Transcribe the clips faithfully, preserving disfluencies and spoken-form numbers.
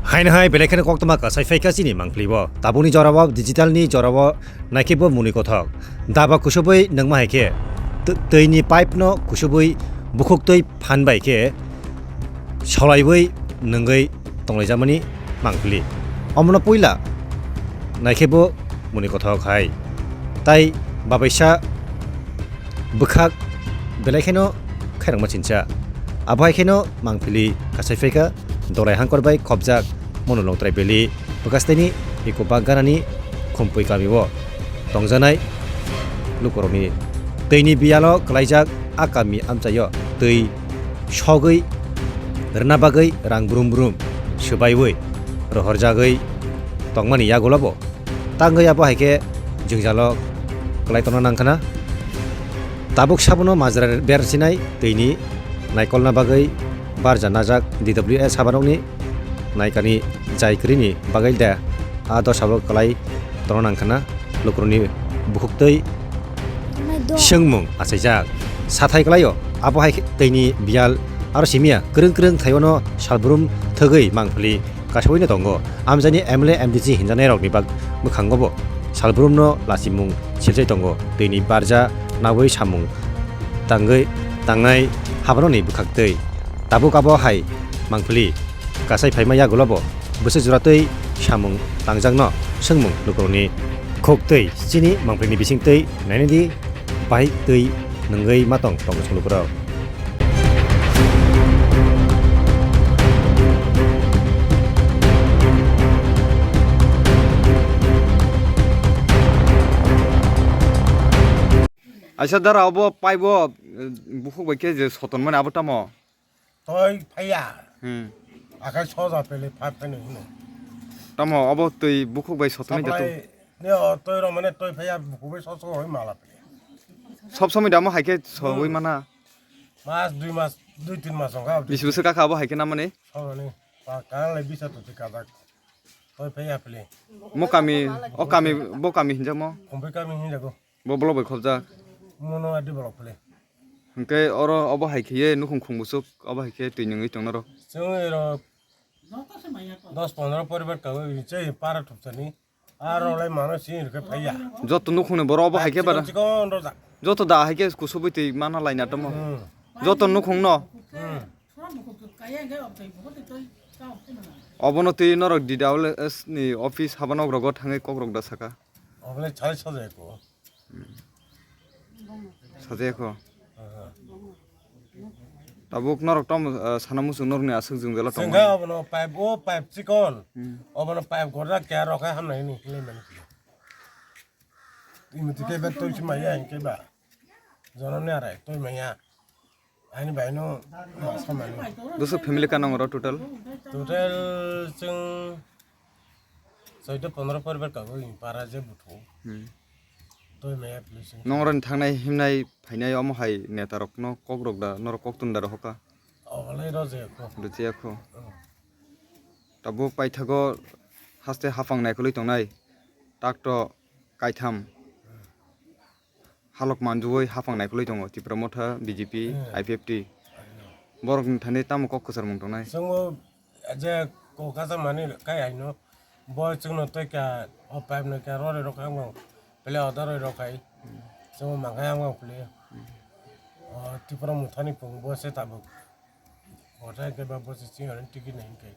Haino hai belai kheno koktwma kasai phaikha chini mangpili bo. Tabukni jorao digital ni jorao naikhe bo muni kothok. Daba kusubui nangma hai khe tw-, twi ni pipe no kusubui bukhuk twi phan bai khe solaiwi nangwi tonglaijamani mangpili. Omono puila naikhe bo muni kothok hai. Tai babaisa bwkhak belai kheno khairokma chincha. Abo hai kheno mangpili kasai phaikha, dolai hangkor bai khopjak Monu Longtrai Valley bwkhastaini Eco Park ganani Khumpui kamio tongjanai lukurokni twini biyalo kwlaijak a kami amchaio twi sogwi rwna bagwi rang brum brum swbaiwi rohorjagwi tongmani yagulobo. Tangwi abo hai khe jwngjalo kwlai tongna nang khna. Tabuk sabono majra bersinai twini naikolna bagwi barja najak D W S habanokni naikani jai kwrwini bagwi da a dosabo kwlai tongna nang khna. Lukurokni bukhuktwi swngmung achaijak. Sathai kwlaio, abo hai khe twini biyal aro simiya kwrwng kwrwng thaiono salbrum thwgwi mangpili kasaui no tongo. Amchaini M L A, M D C hinjaknai rokni bak mwkhango bo salbrumno lachimung silchai tongo. Twini barja naui samung tangwi tangnai haborokni bwkhaktwi. Tabuk abo hai mangpili kasai phaima yagulo bo bwswk jora twi samung tangjakno swngmung lukurokni khuktwi chini mangpilini bisingtwi nainidi. Bai twi nungwi ma tong tong sulu bwrok. Aisa dara obo paibo, eh, bukhuk bai khe je soton mani abo tamo? Toi phaiya. Hmm. Akai soja pele phai phai no hino. Tamo obo twi bukhuk bai sotoni da tu. Supply ne o toi ro mane toi phaiya bukhuk bai soso hoi mala pele. Sob somoi damo hai khe sogwi mana. Mas dui mas, dui tin mas wngkha. Bisi bwswk kakha abo hai khe namani? Sogoni. Pa kang le bisa tu kajak. Toi phaiya pele. Mo kami, o kami, bo kami hinjamo? Khumbai kami hinjago. Bo block bai khobjak. Mono adi block pele. Hwnkhe oro obo hai khiye nukhung khung buchuk obo hai khe twi nungwi tong norok. Chwng ero dos pondro poribar kago, chai para thupsani. Aro lai mano sini rwkhe phaiya. Joto nukhungni borok obo hai khe bara. Chikon rojak. Joto da hai khe kusubui twi mana laina tomo. Hmm. Joto nukhungno. Hmm. Obono twi norok D W S ni office habano rogo thangwi kokrok da saka. Obolai chai sajai ko. Sajaya kho. Aha. Tabuk norok tamo, ah, sana muchung norokni aswk jwngjalo tongmani. Chwngkha obono pipe, o pipe chikon. Hmm. Obono pipe gorjak khe aro khe hamnai hwnwi hinwi mani khe. Imwtwi khe ba twi si maya hinkhe ba. Jonomni arai twi maya. Ani bai no ma samani. Bwswk family ka nang oro total? Total chwng soido pondro poribar kago in para je buthu. Hmm. Toi maya pili chwng. Nong oro ni thangnai himnai phainai omo hai neta rok no kok rok da norok kok tun da rohor ka? Obolai rojak kho. Rojak kho. Hmm. Tabuk paithago haste hafang naikolwi tongnai. Takto kaitham. Halok manjui hafang naikolwi tongo Tipra Motha, B J P, Hmm. I P F T. Borokni thani tamo kok kwcharmung tongnai? Chwngbo je kok kacha mani kai haino bo chwngno tei kha o pipe no kha rori rok ang bang pele oda roi rok hai. Chwngbo mankhai ang bang pele. O Tipra Mothani pung bo se tabuk. Othai khe ba bo se chini ticket nai hinkai.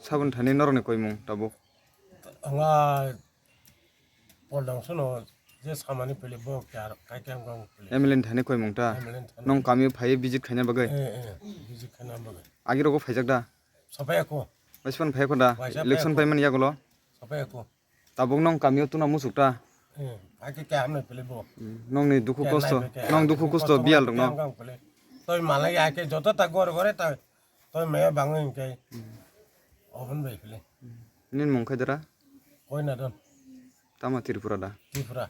Saboni thani norokni koimung tabuk? Anga Pol dangsono je samani pele bo kya kai kya wng pele. M L A ni thani koimung ta? M L A ni thani. Nong kamio phaiwi visit khaina bagwi? Eh, eh, visit khaina bagwi. Agi rogo phaijak da? Sapai ako. Waispan phai ako da? Waisa phai ako. Election paimani yagulo? Sapai ako. Tabuk nong kamio tuna musuk ta? Eh, ake kya hamna pele bo. Hmm, nongni dukhu kosto, nong dukhu kosto biyal rok no. Toi malai ake joto ta gore gore ta. Toi maya bangwi hinkai. Hmm. Obon bai pele. Nini mung khe dara? Koina don. Tamo Tripura da? Tripura.